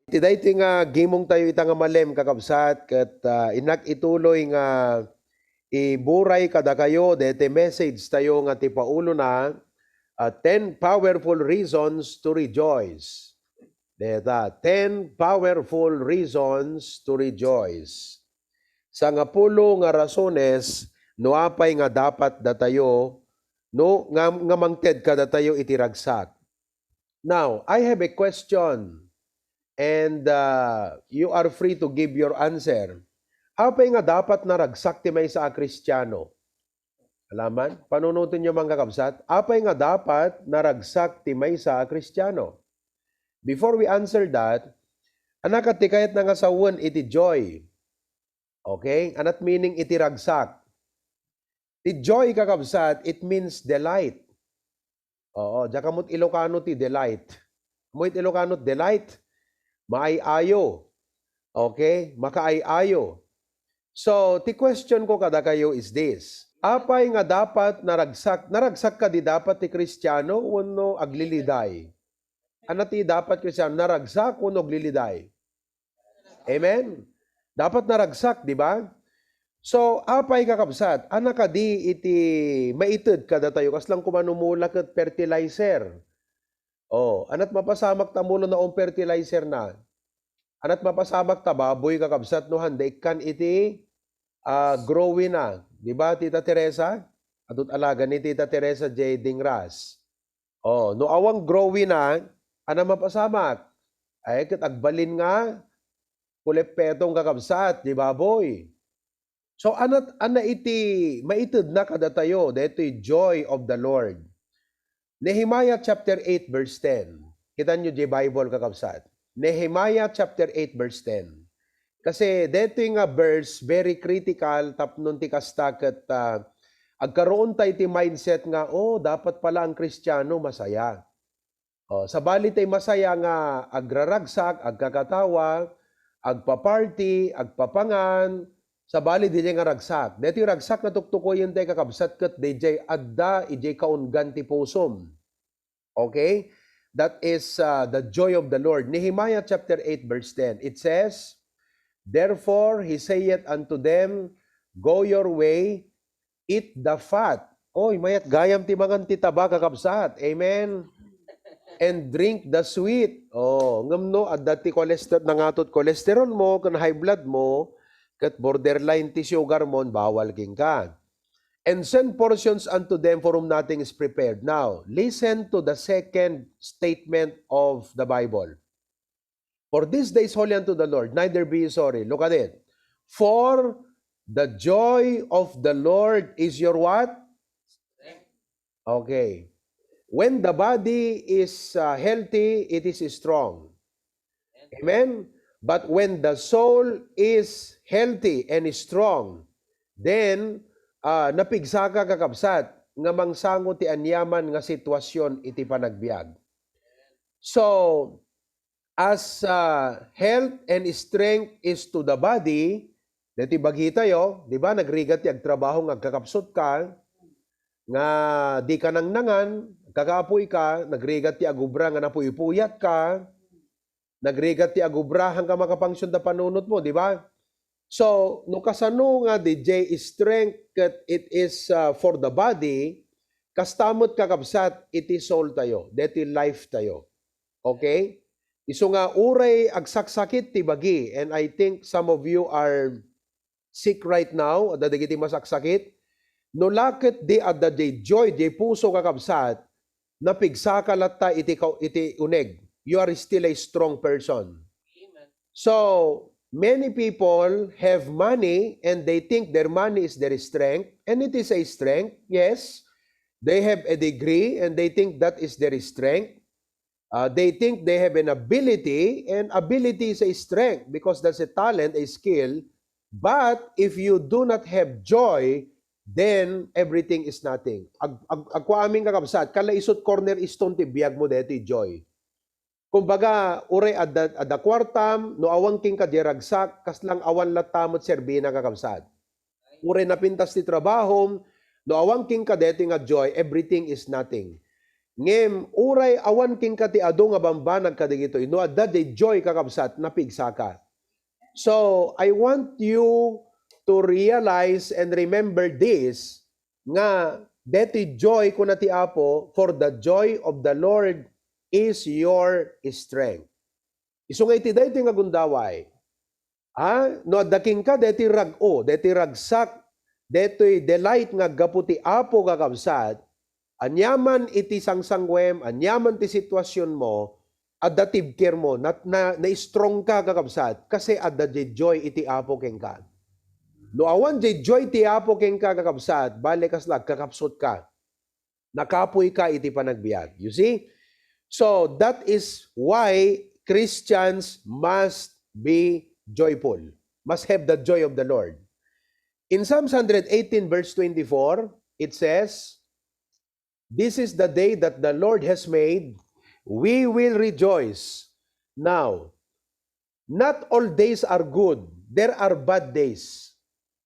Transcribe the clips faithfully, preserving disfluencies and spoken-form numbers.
Iti daytoy nga gimong tayo ita nga malem, kakabsat, ket, ah, innak ituloy nga iburay kadakayo daytoy message tayo nga ti paulona, ah, ten powerful reasons to rejoice. Deta, ten powerful reasons to rejoice. Sangapulo nga rasones no apay nga dapat datayo, no, nga, nga mangted kadatayo iti ragsak. Now, I have a question, and, uh, you are free to give your answer. Apay nga dapat naragsak ti maysa a Kristiano? Alaman, panunotenyo, mga kakabsat. Apay nga dapat naragsak ti maysa a Kristiano? Before we answer that, anaka ti kayatna nga sawen iti joy? Okay? Anat meaning iti ragsak? Ti joy, kakabsat, it means delight. Oo, diak ammo ti Ilocano ti delight. Ammo ti Ilocano delight? Maay-ayo. Okay? Makaay-ayo. So, ti question ko kadakayo is this. Apay nga dapat naragsak, naragsak kadi dapat ti Kristiano wenno agliliday? Anna ti dapat Kristiano, naragsak wenno agliliday? Amen? Dapat naragsak, di ba? So, apay, kakabsat, anna kadi iti maited kadatayo, kasla koma no mula ket fertilizer. Oh, anat mapasamak ta mula no fertilizer na. Anat mapasamak ta baboy, kakabsat, no handa ikkan iti, ah, growing na. Di ba, Tita Teresa? Adut alaga ni Tita Teresa J. Dingras. Oh, no awan growing na, anna mapasamak? Ay, ket agbalin nga, kuleppetong, kakabsat, di baboy. So, anat-, anna iti maitedna kadatayo, daytoy joy of the Lord. Nehemiah chapter eight, verse ten. Kitanyo diay Bible, kakabsat. Nehemiah chapter eight, verse ten. Kasi daytoy nga verse, very critical, tapno ti kasta ket, ah, agkaroon tayo ti mindset nga, "Oh, dapat pala ang Kristiano masaya." Oh, sabali tay masaya nga agraragsak, agkakatawa, agpa-party, agpapangan, sabali diay nga ragsak. Daytoy ragsak nga tuktukoyen tay, kakabsat, ket diay adda idiay kaunggan ti pusom. Okay? That is, uh, the joy of the Lord. Nehemiah chapter eight, verse ten. It says, "Therefore he saith unto them, Go your way, eat the fat." Oy, mayat gayam ti mangan ti taba, kakabsat. Amen. "And drink the sweet." Oh, ngem no, adda ti cholester-, nangatot cholesterol mo, ken high blood mo, ket borderline ti sugar mo, bawal kenka. "And send portions unto them for whom nothing is prepared." Now, listen to the second statement of the Bible. "For this day is holy unto the Lord, neither be ye sorry." Look at it. "For the joy of the Lord is your" what? Okay. When the body is, uh, healthy, it is strong. Amen? But when the soul is healthy and is strong, then, uh, napigsaka, kakabsat, nga mangsango ti aniaman nga sitwasyon iti panagbiag. So, as, uh, health and strength is to the body, deti bagitayo, di ba, nagrigat ti agtrabaho nga agkakapsut ka, nga di ka nangnangan, agkakaapuy ka, nagrigat ti agubra nga napuypuyat ka, nagrigat ti agubra, haanka makapangsyon ta panunot mo, di ba? So, no kasano nga diay strength ket it is, uh, for the body, kasta met, kakabsat, iti soul tayo, deti life tayo. Okay? Isu nga uray agsaksakit ti bagi, and I think some of you are sick right now, adda dagiti masaksakit. No la ket di adda diay joy, diay puso, kakabsat, napigsaka latta iti ka-, iti uneg. You are still a strong person. Amen. So, many people have money and they think their money is their strength, and it is a strength, yes. They have a degree and they think that is their strength. Uh, they think they have an ability, and ability is a strength because that's a talent, a skill. But if you do not have joy, then everything is nothing. Ag-, ag-, agkua amin, kakabsat, kasla isut cornerstone ti biag mo deti joy. Kumbaga, uray adda, adda kuartam, no awan kenka diay ragsak, kasla awan latta met serbina, kakabsat. Uray napintas ti trabahom, no awan kenka deti nga joy, everything is nothing. Ngem uray awan kenka ti adu nga bambanag kadagitoy, no adda diay joy, kakabsat, napigsaka. So, I want you to realize and remember this, nga deti joy, kuna ti Apo, "For the joy of the Lord is your strength." Isu nga iti daytoy nga gundaway, ha? No adda kenka deti rag-o, deti ragsak, detoy delight nga aggapu ti Apo, kakabsat, aniaman iti sangsanguem, aniaman ti situasionmo, adda tibkermo, na, na, na-strong ka, kakabsat, kasi adda diay joy iti Apo kenka. No awan diay joy ti Apo kenka, kakabsat, bale kasla agkakapsutka. Nakapuyka iti panagbiag. You see? So, that is why Christians must be joyful, must have the joy of the Lord. In Psalms one hundred eighteen, verse twenty-four, it says, "This is the day that the Lord has made. We will rejoice." Now, not all days are good. There are bad days.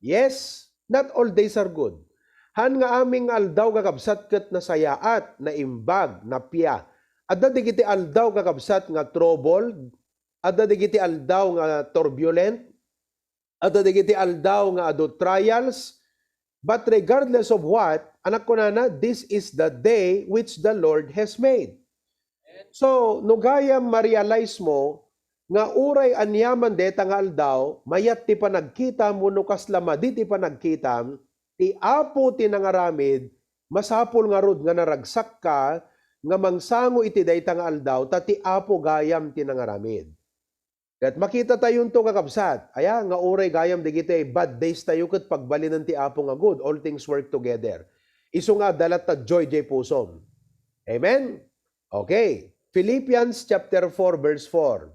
Yes, not all days are good. Haan nga amin nga aldaw, kakabsat, ket nasayaat, naimbag, napia. Adda dagiti aldaw, kakabsat, nga troubled. Adda dagiti aldaw nga turbulent. Adda dagiti aldaw nga adu trials. But regardless of what, anak, kunana, "This is the day which the Lord has made." So, no gayam ma-realize mo nga uray aniaman deta nga aldaw, mayat ti panagkitam wenno kasla madi ti panagkitam, ti Apo ti nangaramid, masapul ngarud nga naragsakka nga mangsango iti dayta nga aldaw, ta ti Apo gayam ti nangaramid. Ket makita tayonto, kakabsat, aya, nga uray gayam dagiti bad days tayo ket pagbalinen ti Apo nga good, all things work together. Isu nga adda latta joy diay pusom. Amen? Okay. Philippians chapter four, verse four.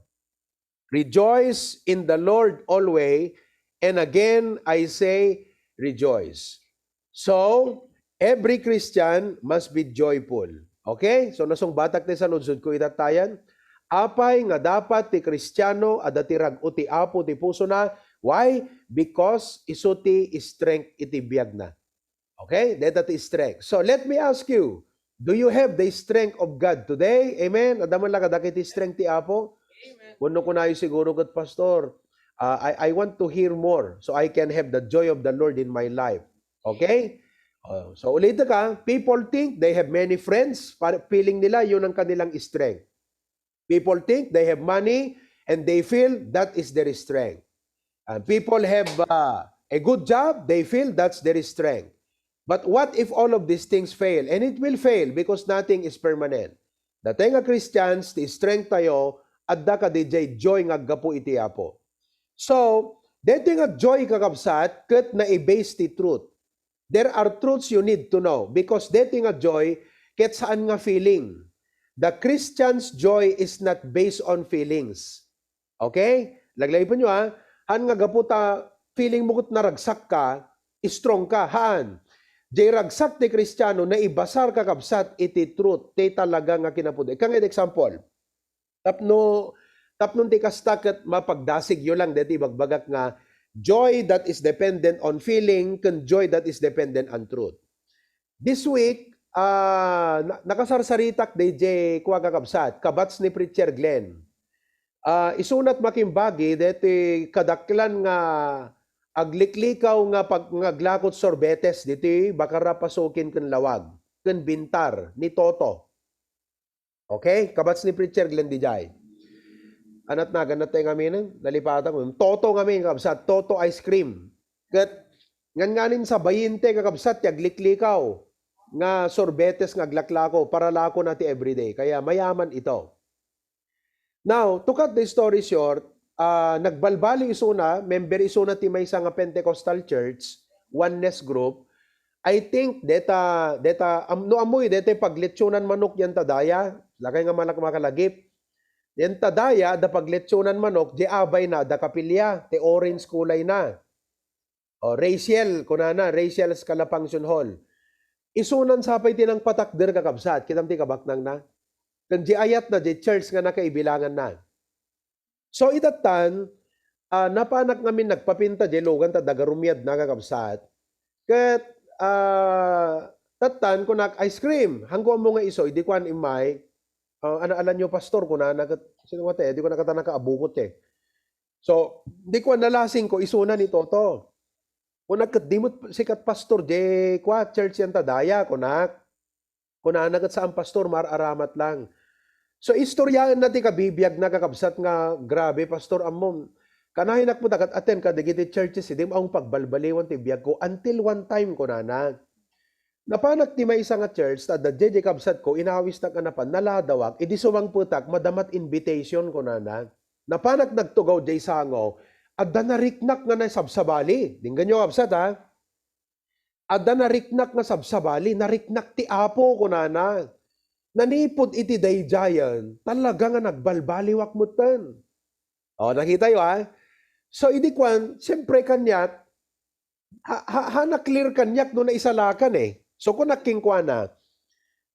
"Rejoice in the Lord always, and again I say, rejoice." So, every Christian must be joyful. Okay? So, nasungbatak ti saludsodko itattayan. Apay nga dapat ti Kristiano adda ti rag-o ti Apo ti pusona? Why? Because isu ti strength iti biagna. Okay? Deta ti strength. So, let me ask you, do you have the strength of God today? Amen? Adda man la kadakiti strength ti Apo? Amen. Wenno kunayo siguro ket, "Pastor, ah, I, I want to hear more so I can have the joy of the Lord in my life." Okay? Oh, so, ulitek, people think they have many friends, para feeling nila yun ang kanilang strength. People think they have money and they feel that is their strength. And people have, uh, a good job, they feel that's their strength. But what if all of these things fail? And it will fail because nothing is permanent. Datayo nga Christians, ti strength tayo, adda kadi jay joy nga aggapu iti Apo. So, daytoy nga joy, kakabsat, ket nai-base ti truth. There are truths you need to know because daytoy nga joy, ket saan nga feeling. The Christian's joy is not based on feelings. Okay? Laglaipen nyo, ha? Haan nga gapu ta feeling mo ket naragsak ka, strong ka. Haan. Jay ragsak ti Kristiano, naibasar, kakabsat, iti truth, ti talaga nga kinapudno. Ika nga example, tapno, tapno ti kasta ket mapagdasigyo lang deti ibagbagak nga joy that is dependent on feeling ken joy that is dependent on truth. This week, ah, na-, nakasarsaritak dayjay kua, kakabsat, kabats ni Preacher Glenn. Ah, isunat makimbagi deti kadaklan nga agliklikaw nga pag-, nga aglakot sorbetes diti Bacarra, Pasukin ken Laoag, ken Bintar ni Toto. Okay? Kabats ni Preacher Glenn dijay. Anat nagan na tayo ngamin, nalipatak. Toto ngamin, kabsat, Toto ice cream. Ket, ngan nganin sa bayinte, kakabsat, ti agliklikaw nga sorbetes nga aglaklako, para lako na ti everyday. Kaya mayaman ito. Now, to cut the story short, ah, nagbalbaliw isuna, member isuna ti maysa nga Pentecostal church, oneness group. I think deta, deta, am-, no ammoy, deta pagletsonan manok diay ta daya, lakay nga malak-, makalagip. Diay ta daya, adda pagletsonan manok, di abayna, adda kapilya, ti orange kulay na. O, racial, kunana, racial Scalapanction Hall. Isunan sa pay ti nangpatakder, kakabsat, kitam ti kabaknangna. Ken di ayatna, di church nga nakaibilanganna. So, itattan, ah, napanak ngamin nagpapinta di lugan ta daga rumiadna, kakabsat. Ket, ah, Tattan, kunak, "Ice cream." Hangko ammo nga isu, idi kuan immay, "Ah, ano, alanyo, pastor?" kunana ket, "Sino nga te?" Di ko nakatana ka abungot eh. So, di kuan, nalasing ko, isuna ni Toto. Kunak ket, "Di met sikat, pastor, di kua, church yan ta daya," kunak. Kunana ket, "Saan, pastor, maar-aramat lang." So, istoryaenna ti kabibiagna, kakabsat, nga, "Grabe, pastor, ammom, kanayonak met a ket attend kadagiti churches, idi awan pagbalbaliwan ti biagko." Until one time, kunana, napanak ti maysa nga church, ta adda diay di kabsatko, inawisnak a napan, naladawak, idi sumangpetak, madama ti invitation, kunana. Napanak nagtugaw diay sango, adda nariknak nga nasabsabali. Denggenyo, kabsat, ha? Adda nariknak nga sabsabali, "Nariknak ti Apo," kunana. Nanipud iti daydiayen, talaga nga nagbalbaliwak metten. O, nakitayo, ha? So, idi kuan, siyempre, kaniak, ha, ha, ha, na-clear kaniak no naisalakan eh. So, kunak kenkuana,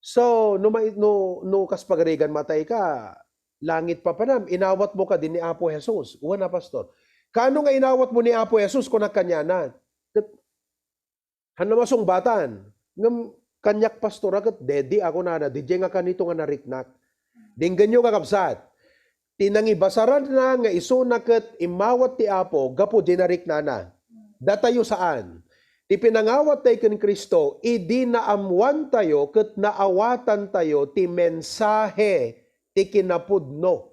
"So, no mai-, no, no kas pagarigan matay ka, langit papanam, inawatmo kadi ni Apo Jesus?" "Wen a, pastor." "Kaano nga inawatmo ni Apo Jesus?" kunak kaniana. Ket, "Hanna masungbatan." "Ngem kaniak, pastor, a ket dedi a," kunana, "didiay nga kanito nga nariknak." Denggenyo, kakabsat, ti nangibasaranna nga isuna ket immawat ti Apo gapu diay nariknana. Datayo saan. Ti pinangawat tayo ken Cristo, idi naammoan tayo ket naawatan tayo ti mensahe ti kinapudno.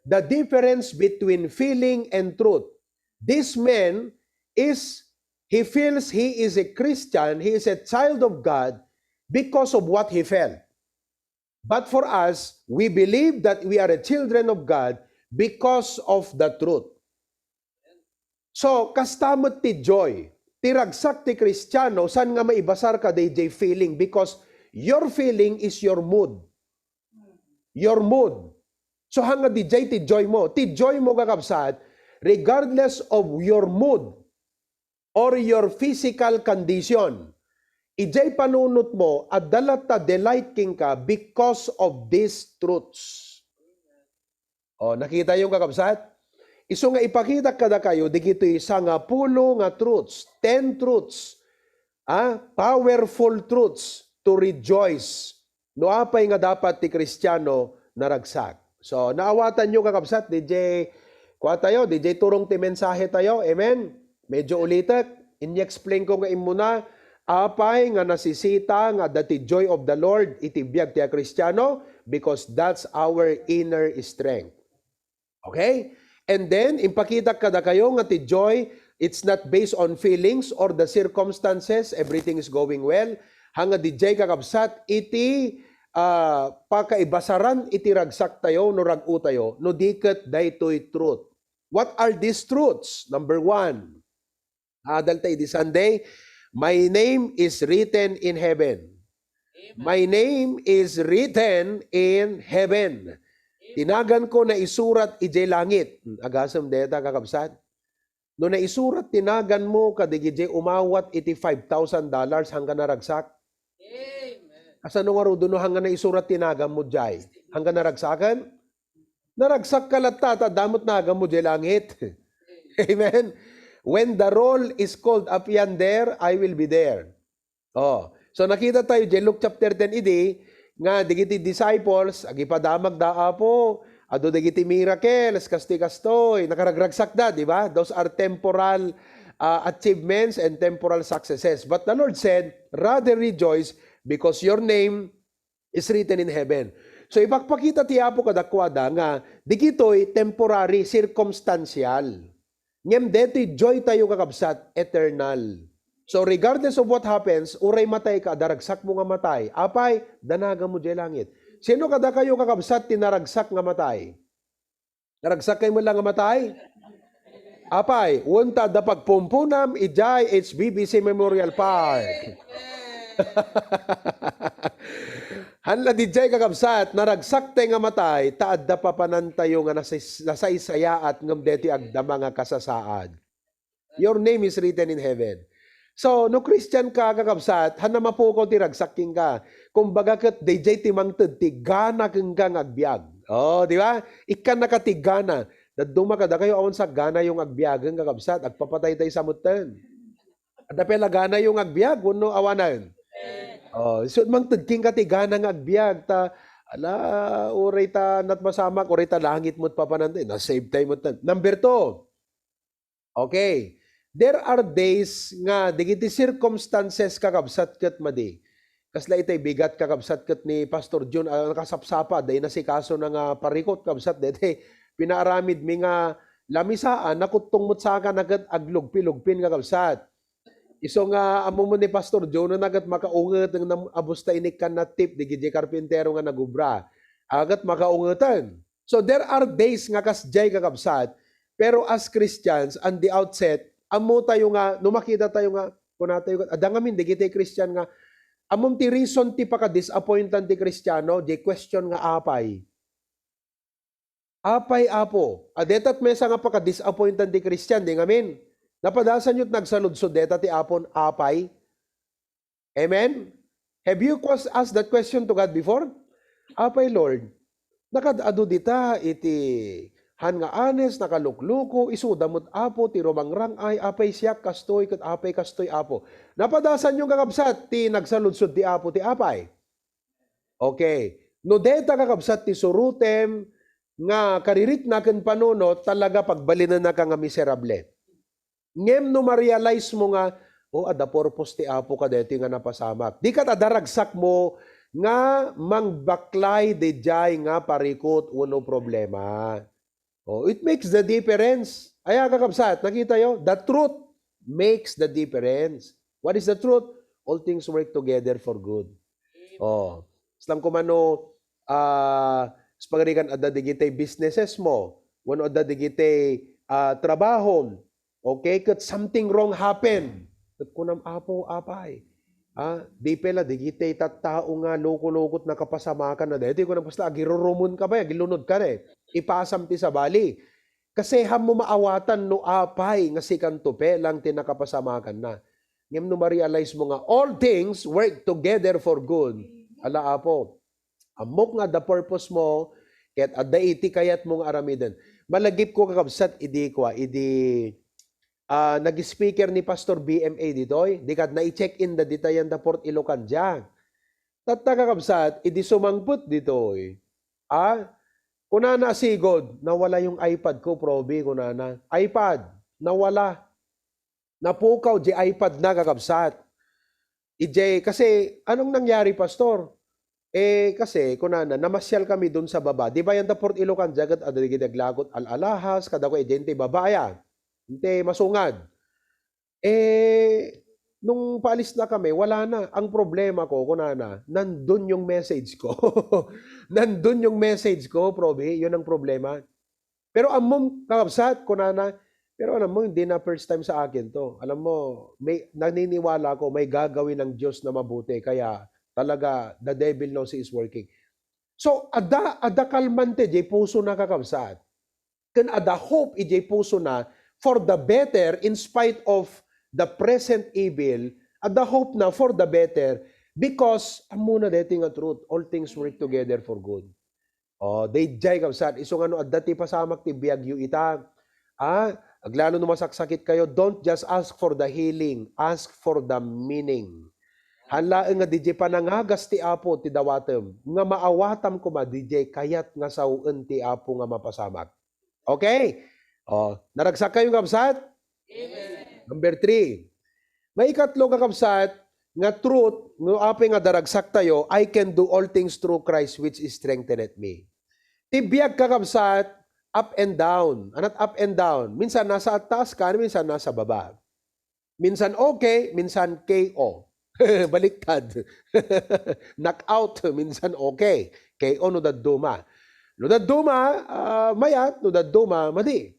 The difference between feeling and truth. This man is, he feels he is a Christian, he is a child of God because of what he felt. But for us, we believe that we are a children of God because of the truth. So, kasta met ti joy. Ti ragsak ti Kristiano, saan nga maibasar kadaydiay feeling, because your feeling is your mood. Your mood. So, hanga didiay ti joy mo. Ti joy mo, kakabsat, regardless of your mood or your physical condition, idiay panunot mo, adda latta delight kenka because of these truths. O, nakitayo, kakabsat? Isu nga ipakitak kadakayo, digitoy sangapulo nga truths, ten truths, ah, powerful truths to rejoice. No apay nga dapat ti Kristiano naragsak? So, naawatanyo, kakabsat, didiay kua tayo, didiay turong ti mensahe tayo. Amen? Medyo ulitek, in-explain ko nga immuna, apay nga nasisita nga adda ti joy of the Lord iti biag ti a Kristiano, because that's our inner strength. Okay? And then, impakitak kadakayo nga ti joy, it's not based on feelings or the circumstances, everything is going well. Hanga didiay, kakabsat, iti, ah, pakaibasaran iti ragsak tayo no rag-o tayo, no di ket daytoy truth. What are these truths? Number one, adal ta idi Sunday, "My name is written in heaven." "My name is written in heaven." Ti naganko naisurat idiay langit. Hmm, agasem dayta, kakabsat. No naisurat ti naganmo kadagiti umawat iti five thousand dollars, hangga naragsak? Amen. Kasano ngarud no hangga naisurat ti naganmo diay? Hangga naragsaken? Naragsak ka latta, ta adda met naganmo diay langit. Amen? "When the roll is called up yonder, I will be there." Oh. So, nakita tayo diay Luke chapter ten idi, nga digiti disciples, agipadamagda, "Apo, adu dagiti miracles, kastoy, kastoy." Nakaragragsakda, di ba? Those are temporal, ah, achievements and temporal successes. But the Lord said, "Rather rejoice, because your name is written in heaven." So, ipakpakita ti Apo kadakuada nga digitoy temporary, circumstantial. Ngem detoy joy tayo, kakabsat, eternal. So, regardless of what happens, uray matay ka, adda ragsakmo nga matay. Apay, adda naganmo diay langit. Sino kadakayo, kakabsat, ti naragsak nga matay? Naragsak kayo met la nga matay? Apay, wen ta adda pagpumpunam idiay H B B C Memorial Park. Haan la didiay, kakabsat, naragsak tay nga matay, ta adda papanantayo nga nasay-, nasaysayaat ngem detoy agdama nga kasasaad. Your name is written in heaven. So, no Christian ka, kakabsat, haan a mapukaw ti ragsak kenka. Kumbaga, ket daydiay ti mangted ti gana kenka nga agbiag. Oh, di ba? Ikkannaka ti gana. Dadduma kadakayo, awan sa ganayo nga agbiagen, kakabsat. Agpapataytay sa metten. Adda pay la ganayo nga agbiag, wenno awanen? Oh, so mangted kenka ti gana nga agbiag ta, ala, uray ta natpasamak, uray ta langit met papanan, eh, na-save tayo met. Number two. Okay. There are days nga dagiti circumstances, kakabsat, ket madi. Kasla itay bigat, kakabsat, ket ni Pastor Jun, ah, nakasapsapa, adda inasikaso na nga parikot, kabsat, daytoy pinaaramid mi nga lamisaan, nakuttong met saka na ket aglugpi-lugpin, kakabsat. Isu nga ammo met ni Pastor Jonah na ket makaunget nga nam-, abus ta inikkan na tip dagiti karpintero nga nagubra. A, ket makaungeten. So, there are days nga kasdiay, kakabsat, pero as Christians, on the outset, ammo tayo nga, no makita tayo nga, kuna tayo, adda ngamin dagiti Christian nga, ammom ti reason ti pakadisappointan ti Kristiano, di question nga apay. Apay, Apo? A, deta met sa nga pakadisappointan ti Christian, di ngamin? Napadasan yo't nagsaludsod deta ti Apon, apay? Amen? Have you ques-, asked that question to God before? Apay, Lord, nakad-adu dita iti han nga anes, nakalukluko, isuda met, Apo, ti rumangrang-ay, apay siak kastoy, ket apay kastoy, Apo? Napadasan yo, kakabsat, ti nagsaludsod ti Apo ti apay? Okay. No deta, kakabsat, ti surotem nga karirikna ken panunot, talaga pagbalinennaka nga miserable. Ngem no ma-realize mo nga, "Oh, adda purpose ti Apo kadaytoy nga napasamak." Di ket adda ragsakmo nga mangbaklay didiay nga parikot wenno problema. Oh, it makes the difference. Aya, kakabsat, nakita yo? The truth makes the difference. What is the truth? All things work together for good. Oh, islang kumano, ah, pagarigan adda digitay businesses mo, wenno adda digitay, ah, trabahom, okay? Ket something wrong happen. Ket kunam, "Apo, apay? Ah, di pay la digitay tattao nga loko-lokot nakapasamakan na daytoy?" Kunam, "Basta agirurumon ka pay, agilunod ka na eh. Ipasam ti sabali." Kasi hammo maawatan no apay nga sikanto pay lang ti nakapasamakan na. Ngem no ma-realize mo nga all things work together for good. Ala, Apo, ammok nga adda purpose mo, ket adda iti kayat mo nga aramiden. Malagip ko, kakabsat, idi kua, idi, ah, nag-speaker ni Pastor B M A ditoy, di kad na-check-in da ditayan da Port Ilocandia. Tatta, kakabsat, idi sumangpet ditoy, ah, kunana a sigud, "Nawala yung iPad ko, Proby," kunana. "iPad, nawala." Napukaw di iPad na, kakabsat. Idiay, kasi, "Anong nangyari, Pastor?" Eh, kasi, kunana, namasyal kami dun sa baba. Di ba yan ta Port Ilocandia ket adda dagiti aglagot, al-alahas, kadakua idiay ti baba, aya. Inte masungad. Eh, nung paalis na kami, wala na. Ang problema ko, kunana, nandun yung message ko. Nandun yung message ko, Proby. Yun ang problema. Pero ammom, kakabsat, kunana, pero alam mo, hindi na first time sa akin to. Alam mo, may, naniniwala ako, may gagawin ng Diyos na mabuti. Kaya talaga, the devil knows he is working. So, adda, adda kalmante, di puso na, kakabsat. Ken adda hope, iti puso na, for the better, in spite of the present evil, adda hope na for the better, because ammona daytoy nga truth, all things work together for good. Oh, daydiay, kabsat, isu nga no adda ti pasamak ti biagyo ita, ah, aglalo no masaksakit kayo, don't just ask for the healing, ask for the meaning. Han laeng nga didiay panangagas ti Apo ti dawatem, nga maawatam koma didiay kayat nga saoen ti Apo nga mapasamak. Okay? Oh, naragsak kayo, kabsat? Amen. Number three. Maikatlo, kakabsat, nga truth, no apay nga daragsak tayo, "I can do all things through Christ which strengtheneth me." Ti biag, kakabsat, up and down. Anat up and down? Minsan nasa taas ka, minsan nasa baba. Minsan okay, minsan K O. Baliktad. Knockout, minsan okay. K O no dadduma. No dadduma, ah, mayat, no dadduma, madi.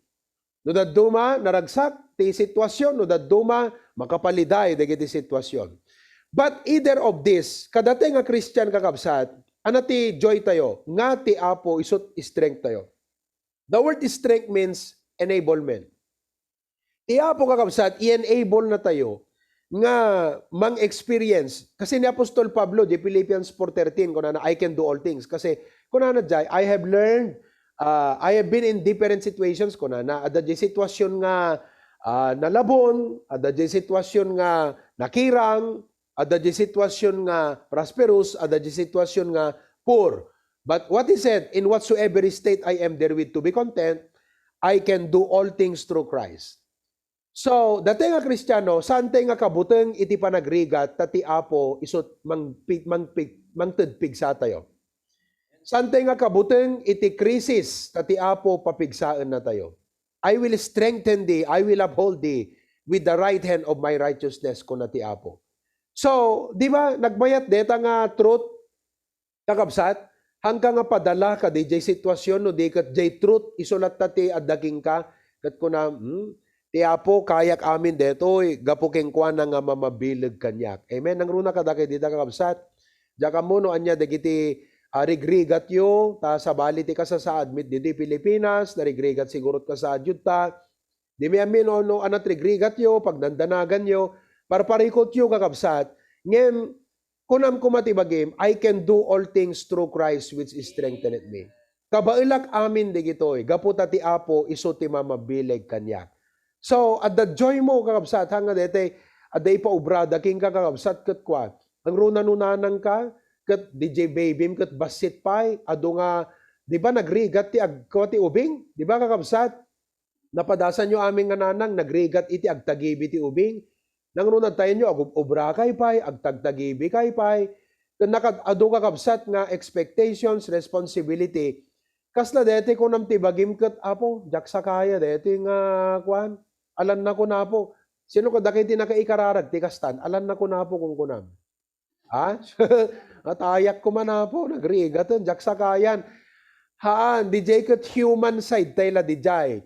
No dadduma, naragsak ti sitwasyon, no dadduma, makapaliday dagiti sitwasyon. But either of this, kadatayo nga Christian, kakabsat, ania ti joy tayo, nga ti Apo isu't strength tayo. The word strength means enablement. Ti Apo, kakabsat, i-enable na tayo nga mang-experience. Kasi ni Apostol Pablo, di Philippians four thirteen, kunana, "I can do all things." Kasi, kunana, jay, "I have learned, uh, I have been in different situations," kunana, adda jay sitwasyon nga, ah, nalabon, adda jay sitwasyon nga nakirang, Adda di sitwasyon nga prosperous, adda di sitwasyon nga poor. But what he said, "In whatsoever state I am therewith to be content, I can do all things through Christ." So, daytay nga Kristiano, saantay nga kabuteng iti panagrigat ta ti Apo isut mangpi-, mangpi-, mangted pigsatayo. Saantay nga kabuteng iti krisis ta ti Apo papigsaennatayo. "I will strengthen thee, I will uphold thee with the right hand of my righteousness," kuna ti Apo. So, di ba, nagmayat deta nga truth, kakabsat? Haanka nga padala kadi jay sitwasyon no di ket jay truth isu latta ti adda kenka, ket kuna, "Hmm, ti Apo, kayak amin detoy, gapu kenkuana nga mamabileg kaniak." Amen? Nangruna kadagiti dita, kakabsat? Diak ammo no ania dagiti, ah, rigrigatyo, ta sabali ti kasasaad met ditoy Pilipinas, narigrigat siguro ti kasaad yutta. Dimi amin no, no ania ti rigrigatyo, pagnandanaganyo, parparikutyo, kakabsat. Ngem, kunam koma ti bagim, "I can do all things through Christ which strengtheneth me." Kabaelak amin dagitoy, gapu ta ti Apo isu ti mamabileg kaniak. So, adda joy mo, kakabsat, haan nga daytay, adda ipaubrada kenka, kakabsat, ket kua, nangruna no nanangka, ket D J Baby, ket bassit pay, adu nga, di ba, nagrigat ti ag-, kua ti ubing? Di ba, kakabsat? Napadasanyo amin nga nanang, nagrigat iti agtagibi ti ubing. Nangruna tayenyo, agub-, obrakay pay, agtagtagibikay pay. Ken nakad-, adu, kakabsat, nga expectations, responsibility. Kasla deti kunam ti bagim ket, "Apo, diak sakaya deti nga kuan. Alanna kun, Apo." Sino kadagiti nakaikararag ti kastan? "Alanna kun, Apo," kunkunam. Ha? "Atayak kuman, Apo, nagrigaten, diak sakayan." Haan, D J, ket human side tay la D J.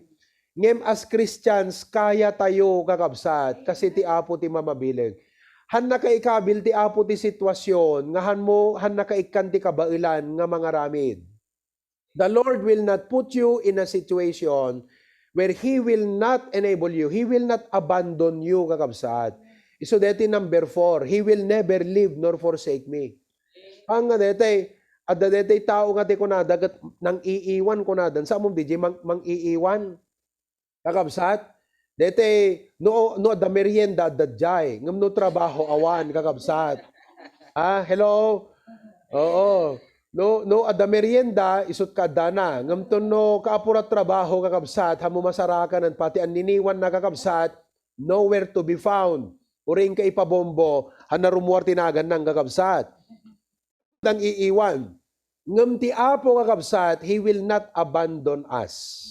Ngem as Christians, kaya tayo, kakabsat, kasi ti Apo ti mamabileg. Haan nakaikabil ti Apo ti sitwasyon, nga haan mo, haan nakaikkan ti kabaelan nga mangaramid. The Lord will not put you in a situation where He will not enable you. He will not abandon you, kakabsat. Isu deti number four, "He will never leave nor forsake me." Haan nga deti, adda deti tao nga ti kunada ket nang-iiwan kunada. Saan mo, D J, mang-, mang-iiwan? Kakabsat, deti, no, no adda merienda, adda jay. Ngem no trabaho, awan, kakabsat. Ah, hello? Oo. No, no adda merienda, isut ka addana. Ngem ton no kaapurat trabaho, kakabsat, haan mo masarakanen, pati anniniwan na, kakabsat, nowhere to be found. Uray inka ipabombo, haan na rummuar ti naganna, kakabsat. Nang-iiwan. Ngem ti Apo, kakabsat, He will not abandon us.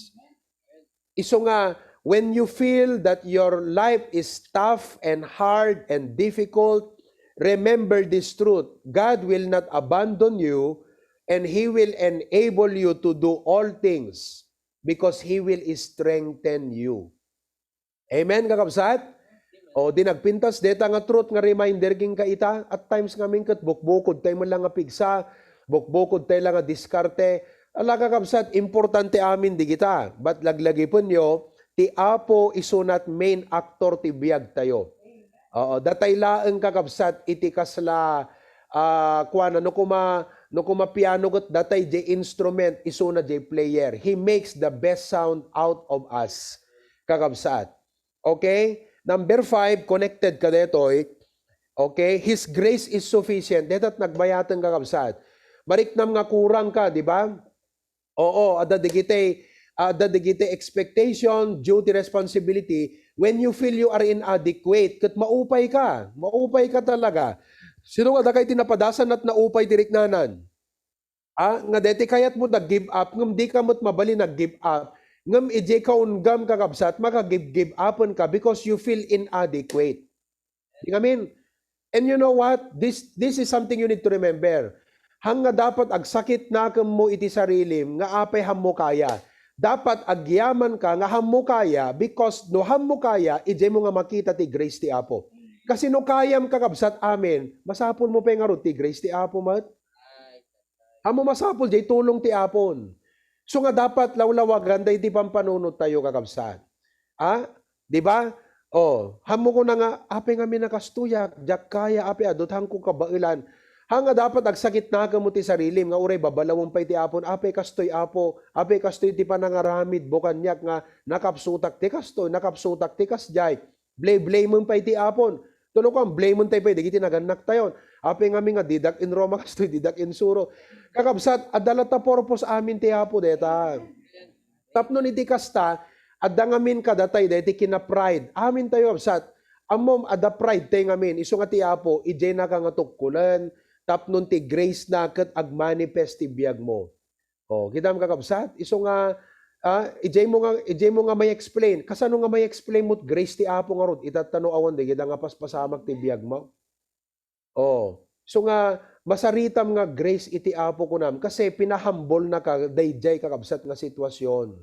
Isu nga, when you feel that your life is tough and hard and difficult, remember this truth. God will not abandon you, and He will enable you to do all things because He will strengthen you. Amen, kakabsat? O, di nagpintas deta nga truth nga reminder kenka ita. At times ngamin ket bukbukod tay met la nga pigsa, bukbukod tay la nga diskarte. Ala, kakabsat, importante amin digita. But laglagipenyo, ti Apo isunat main actor ti biag tayo. Oo, datay laeng, kakabsat, iti kasla, ah, kuana, no kuma, no kuma piano ket datay jay instrument, isuna jay player. He makes the best sound out of us, kakabsat. Okay? Number five, connected ka detoy. Okay? His grace is sufficient. Deta't nagbayaten, kakabsat. Mariknam nga kurang ka, di ba? Oo, adda digiti, adda digiti expectation, duty, responsibility. When you feel you are inadequate, ket maupay ka, maupay ka talaga. Sino nga dakay ti napadasan at naupay ti riknanan? Ah, nga deti kayat mo nag-give up, ngem di ka met mabalin nag-give up. Ngem idiay kaunggam, kakabsat, maka-give, give upen ka because you feel inadequate. Di ngamin. And you know what? This, this is something you need to remember. Haan nga dapat agsakit nakem mo iti sarilim nga apay haan mo kaya. Dapat agyaman ka nga haan mo kaya, because no haan mo kaya, idiay mo nga makita ti grace ti Apo. Kasi no kayam, kakabsat, amin, masapul mo pay ngarud ti grace ti Apo met. Haan mo masapul jay tulong ti Apon. So nga dapat lawlawagan daydi pampanunot tayo, kakabsat. Ah, di ba? Oh, haan mo kuna nga, apay ngamin a kastoyak, diak kaya, apay adu ti haanko kabaelan. Haan nga dapat agsakit nakem mo ti sarilim nga uray babalawen pay ti Apon, apay kastoy, Apo, apay kastoy ti panangaramidmo kaniak nga nakapsutak ti kastoy, nakapsutak ti kasdiay. Blay-blaymen pay ti Apon. Tuno ko, ang blame tayo pa, dagiti nagannak tayon. Apay ngamin nga didak in Roma, kastoy didak in Suro. Kakabsat, adda latta purpose amin ti Apo deta. Tapno iti kasta, adda ngamin kadatay daytoy kina-pride. Amin tayo, kabsat, ammom, adda pride tayo ngamin. Isu nga ti Apo, idiay naka nga tukkolen, tapno ti grace na ket agmanifest ti biag mo. Oh, kitam, kakabsat, isu nga, ah, idiay mo nga, idiay mo nga may explain. Kasano nga may explain mo grace ti Apo ngarud? Itatta no awan, di kita nga paspasamak ti biag mo. Oh, so nga, masaritam nga grace iti Apo kunam, kasi pinahambol na ka, daydiay, kakabsat, nga sitwasyon.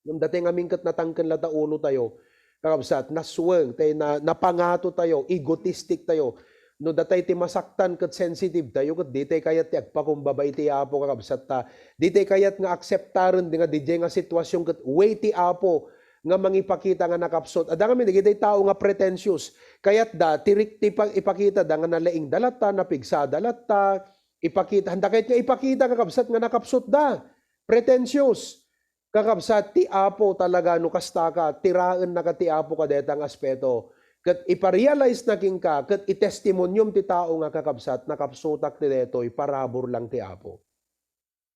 Ngem datay ngamin ket natangken latta ulo tayo, kakabsat, nasweng tayo, na, napangato tayo, egotistic tayo. No datay ti masaktan ket sensitive tayo, ket ditay kayat ti agpakumbaba iti Apo, kakabsat, ta. Ditay kayat nga akseptaren di nga didiay nga sitwasyon ket way ti Apo nga mangipakita nga nakapsut. Adda ngamin dagiti tao nga pretentious. Kayatda, ti rik-, ti pa-, ipakitada nga nalaingda latta, napigsada latta, ipakita, handa kayat nga ipakita, kakabsat, nga nakapsutda. Pretentious. Kakabsat, ti Apo talaga, no kasta ka, tiraennaka ti Apo kadeta nga aspeto. Ket iparealize na kenka, ket itestimonium ti tao nga, kakabsat, nakapsutak ti detoy, parabur lang ti Apo.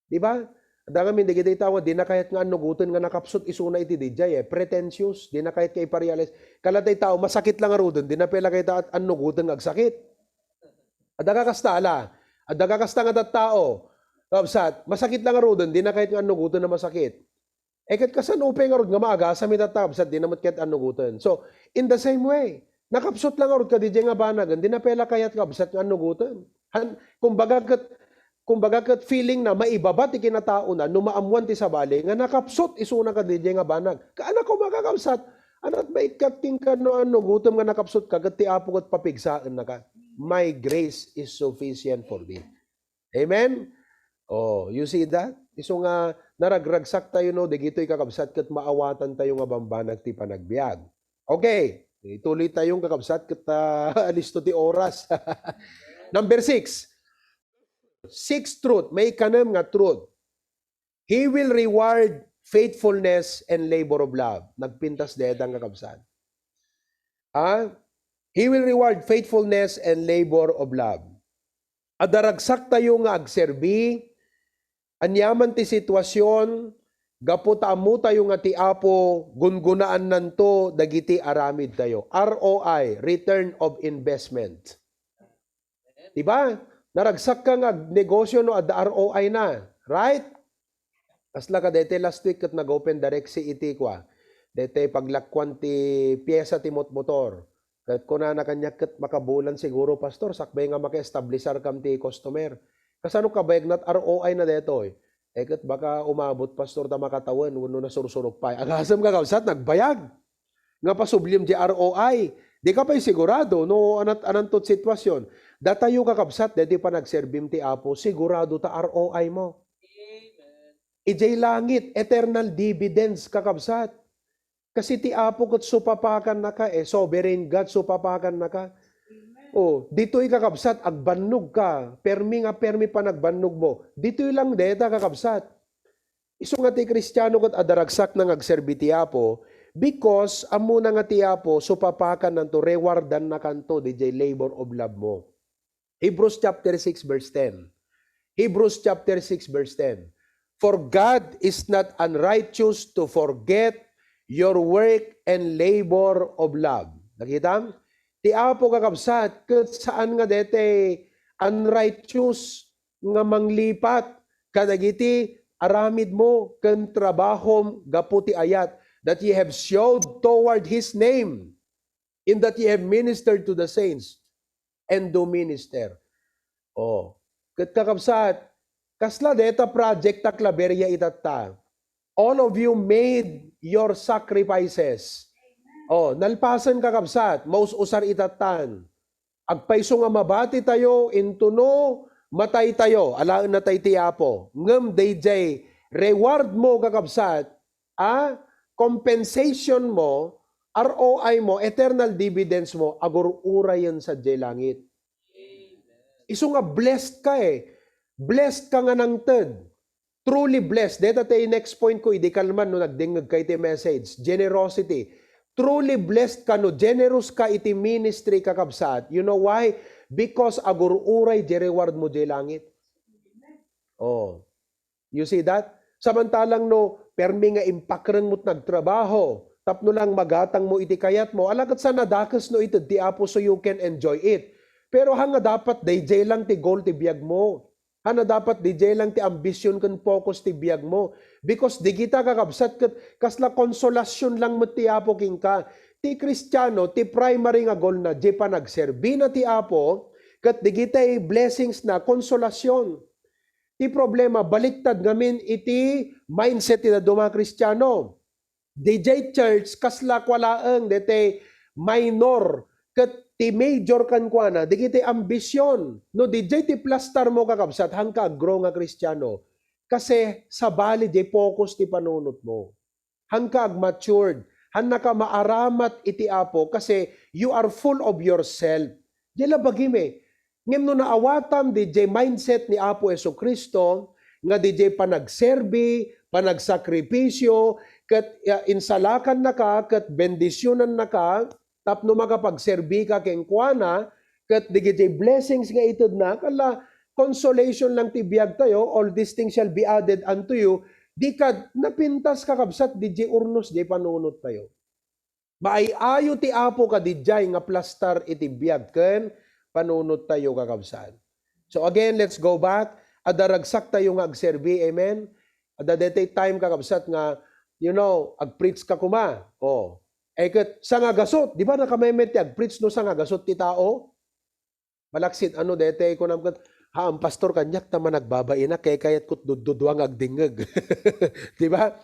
Di ba? Adda ngamin dagiti tao nga dina kayat nga annugoten nga nakapsut isuna iti didiay, eh. Pretentious, dina kayat nga iparealize. Kala tay tao, masakit lang ngaruden, dina pay la kayat at-, annugoten nga agsakit. Adda ka kasta, ala. Adda ka kasta nga tattao. Kabsat, masakit lang ngaruden, dina kayat nga annugoten a masakit. Eh, ket kasano pay ngarud nga maagasam itatta, kabsat, dina met kayat annugoten. So, in the same way, nakapsut lang ngarud ka didiay nga banagen, dina pay la kayat, kabsat, nga annugoten. Han-, kumbaga ket, kumbaga ket feeling na maibaba ti kinataona no maammuan ti sabali nga nakapsut isuna ka didiay nga banag. Kaana koma, kakabsat, ania ti maikkat kenka no annugotem nga nakapsut ka ket ti Apo ket papigsaennaka. My grace is sufficient for thee. Amen? Oh, you see that? Isu nga naragragsak tayo, no, dagitoy, kakabsat, ket maawatan tayo nga bambanag ti panagbiag. Okay, ituloy tayo, kakabsat, ket, ah, alisto ti oras. Number six. Six truth, maikanem nga truth. He will reward faithfulness and labor of love. Nagpintas dayta, kakabsat. Ah? He will reward faithfulness and labor of love. Adda ragsak tayo nga agserbi, aniaman ti sitwasyon, gapu ta ammo tayo nga ti Apo, gungunaannanto dagiti aramid tayo. R O I, return of investment. Di ba? Naragsak ka nga agnegosyo no adda R O I na. Right? Kasla ka daytoy last week ket nag-open direct si iti kua. Daytoy paglakuan ti piesa ti motmotor. Ket kunana kaniak ket makabulan siguro, Pastor, sakbay nga maki-establisar kam ti customer. Kasano kabayag na ti R O I na daytoy? Eh, ket baka umabot, Pastor, ta makatawen wenno nasursurok pay. Agasem, kakabsat, nagbayag. Nga pasubliem di R O I. Di ka pay sigurado no anat-, ananto ti sitwasyon. Datayo, kakabsat, daytoy panagserbim ti Apo, sigurado ta R O I mo. Amen. Idiay langit, eternal dividends, kakabsat. Kasi ti Apo ket supapakannaka, eh, sovereign God, supapakannaka. Amen. Oh, ditoy, kakabsat, agbannog ka. Permi nga permi panagbannog mo. Ditoy lang deta, kakabsat. Isu nga ti Kristiano ket adda ragsakna nga agserbi ti Apo, because ammona nga ti Apo supapakannanto, rewardannakanto didiay labor of love mo. Hebrews chapter six verse ten. Hebrews chapter six verse ten. "For God is not unrighteous to forget your work and labor of love." Nakita? Ti Apo, kakabsat, ket saan nga daytoy unrighteous nga manglipat kadagiti aramid mo ken trabahom gapu ti ayat that ye have showed toward His name, in that ye have ministered to the saints and do minister. Oh, ket, kakabsat, kasla deta project ta klaberia itatta. All of you made your sacrifices. Oh, nalpasen, kakabsat, maus-usar itattan. Agpayso nga mabati tayo, intono matay tayo, alaenna tay ti Apo. Ngem daydiay reward mo, kakabsat, a compensation mo, R O I mo, eternal dividends mo, agur-urayen sadiay langit. Isu nga blessed ka, eh. Blessed ka nga nangted. Truly blessed. Deta ti next point ko, idi kalman no nagdengngeg kay ti message. Generosity. truly blessed ka, no generous ka iti ministry, kakabsat. You know why? Because agur-uray diay reward mo diay langit. Oh. You see that? Samantalang no, permi nga impakreng mo't nagtrabaho, tapno lang magatang mo iti kayat mo, ala ket sa nadakes no ited ti Apo so you can enjoy it. Pero haan nga dapat daydiay lang ti goal ti biag mo. Haan nga dapat daydiay lang ti ambition ken focus ti biag mo. Because dagita, kakabsat, ket kasla konsolasyon lang met ti Apo kenka. Ti Kristiano, ti primary nga goal na, diay panagserbina ti Apo, ket dagiti blessings na, konsolasyon. Ti problema, baliktad ngamin iti mindset ti dadduma a Kristiano. Diay church, kasla kua laeng, daytoy minor, ket ti major kenkuana, dagiti ambision. No diay ti plastar mo, kakabsat, haanka ag-grow nga Kristiano. Kasi sabali diay focus ti panunot mo. Haanka ag-matured. Haannaka maaramat iti Apo kasi you are full of yourself. Diay la bagim eh. Ngem no naawatam diay mindset ni Apo Jesu-Cristo, nga diay panagserbi, panagsakripisio, ket, ah, insalakannaka, ket bendisionannaka, tapno makapagserbika kenkuana, ket dagiti blessings nga itedna, kala consolation lang ti biagtayo, "All these things shall be added unto you." Di kad-, napintas, kakabsat, diay urnos diay panunottayo. Maay-ayo ti Apo kadiay nga plastar iti biag ken panunottayo, kakabsat. So again, let's go back. Adda ragsaktayo nga agserbi, amen? Adda daytoy time, kakabsat, nga, you know, agpreach ka koma. Oh. Eh, ket sangagasut, di ba nakamemet ti agpreach no sangagasut ti tao? Malaksid, ano, daytoy kunam ket, "Haan, pastor, kaniak ta managbabaina, kayatko dudua nga agdingngeg." Di ba?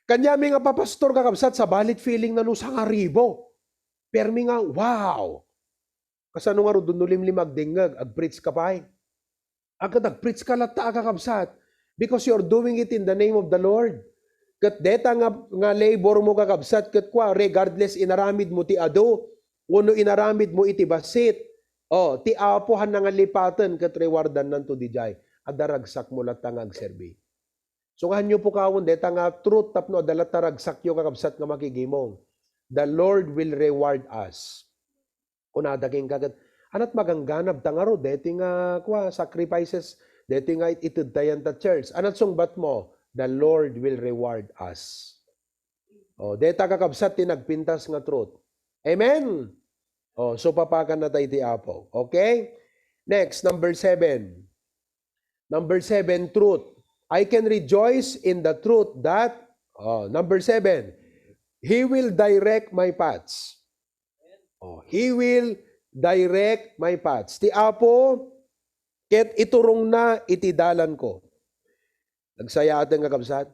Kaniami nga papastor, kakabsat, sabali feeling na no sangaribo. Permi nga, wow! Kasano ngarud no limlim agdingngeg, agpreach ka pay? Ket agpreach ka latta a, kakabsat, because you're doing it in the name of the Lord. Ket dayta nga, nga labor mo, kakabsat, ket kua, regardless inaramid mo ti adu, wenno inaramid mo iti bassit, oh, ti Apo haanna nga lipaten ket rewardannanto diay. Adda ragsak mo latta nga agserbi. So, nga haanyo pukawen dayta nga truth tapno adda latta ragsakyo, kakabsat, nga makigimong. The Lord will reward us. Kunada kenka ket, "Ana't magangganab ta ngarud daytoy nga, kua, sacrifices, daytoy nga it-, itedtayan ta church?" Ana't sungbat mo? "The Lord will reward us." Oh, dayta, kakabsat, ti nagpintas nga truth. Amen? Oh, so papakan na tayo ti Apo. Okay? Next, number seven. Number seven, truth. I can rejoice in the truth that, oh, number seven, He will direct my paths. Oh, He will direct my paths. Ti Apo, ket iturongna iti dalanko. Nagsayaaten nga, kabsat.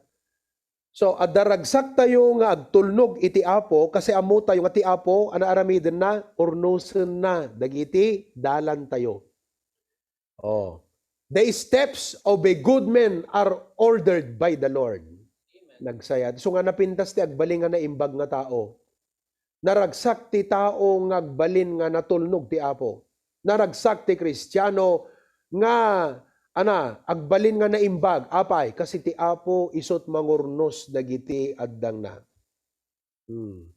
So, adda ragsaktayo nga agtulnog iti Apo, kasi ammotayo nga ti Apo, ania aramidenna, urnosenna dagiti dalantayo. Oh. The steps of a good man are ordered by the Lord. Nagsayat. So nga napintas ti agbalin nga naimbag nga tao. Naragsak ti tao nga agbalin nga natulnog ti Apo. Naragsak ti Kristiano nga, ana, agbalin nga naimbag. Apay, kasi ti Apo isu't mangurnos dagiti addangna. Hmm.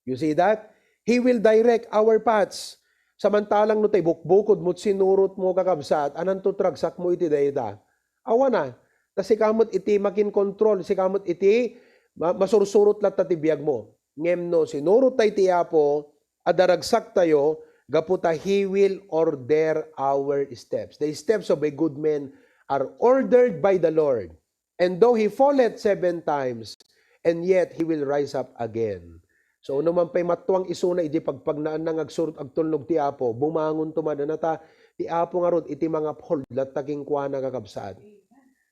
You see that? He will direct our paths. Samantalang no tay bukbukod mo't sinurot mo, kakabsat, ananto ti ragsak mo iti dayta? Awan a. Ta sika met iti makin-control, sika met iti ma-, masursurot latta ti biag mo. Ngem no sinurot tay ti Apo, adda ragsaktayo, gapu ta He will order our steps. The steps of a good man are ordered by the Lord. And though he falleth seven times, and yet he will rise up again. So, no man pay mattuang isuna iti pagpagnaanna nga agsurot agtulnog ti Apo, bumangonto man, ania ta, ti Apo ngarud iti manguphold latta kenkuana, kakabsat.